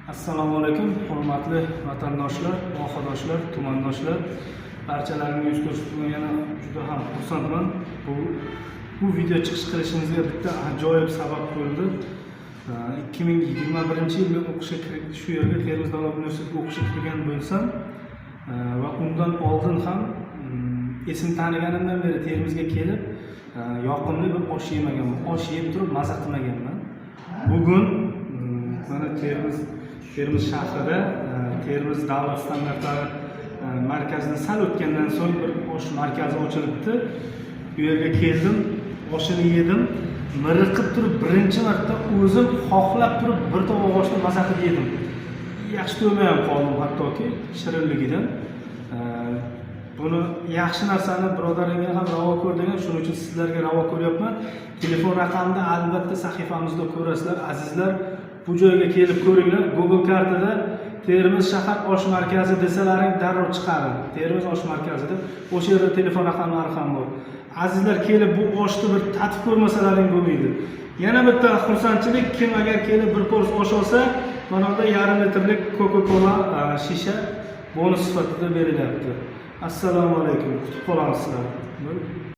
Assalomu alaykum, hurmatli vatandoshlar, vohadoshlar, tumandoshlar. Barchalaringga yuz ko'rishib yana juda ham xursandman. Bu video chiqish qilishimizga bitta ajoyib sabab bo'ldi. 2021 yil men o'qishga shu yerga, Termiz davlat universitetiga o'qishga kirgan bo'lsam va undan oldin ham esim taniganimdan beri Termizga kelib yoqimli bir osh yemaganman. Osh yeb turib maza qilmaganman. Bugun mana Termiz shahrida Termiz davlat standartlari markazini sal o'tgandan so'ng bir osh markazi ochilibdi. Bu yerga keldim, oshini yedim. Miriqib turib, birinchi marta o'zim xohlab turib bir tovoq oshni maza qilib yedim. Yaxshi to'ymay ham qoldim hattoki shirinligidan. Buni yaxshi narsani birodaringga ham ravo ko'r degan, shuning uchun sizlarga ravo ko'ryapman. Telefon raqamini albatta sahifamizda ko'rasizlar, azizlar. Bu joyga kelib ko'ringlar. Google kartada Termiz shahar osh markazi desalaring, darrov chiqadi. Termiz osh markazi deb. O'sha yerda telefon raqamlari ham bor. Azizlar, kelib bu oshni bir tatib ko'rmasalaring bo'lmaydi. Yana bitta xursandchilik, kim agar kelib bir kurs osh olsa, mana bunda yarim litrlik Coca-Cola shisha bonus sifatida berilyapti. Assalomu alaykum. Kutib qolamiz sizlarni.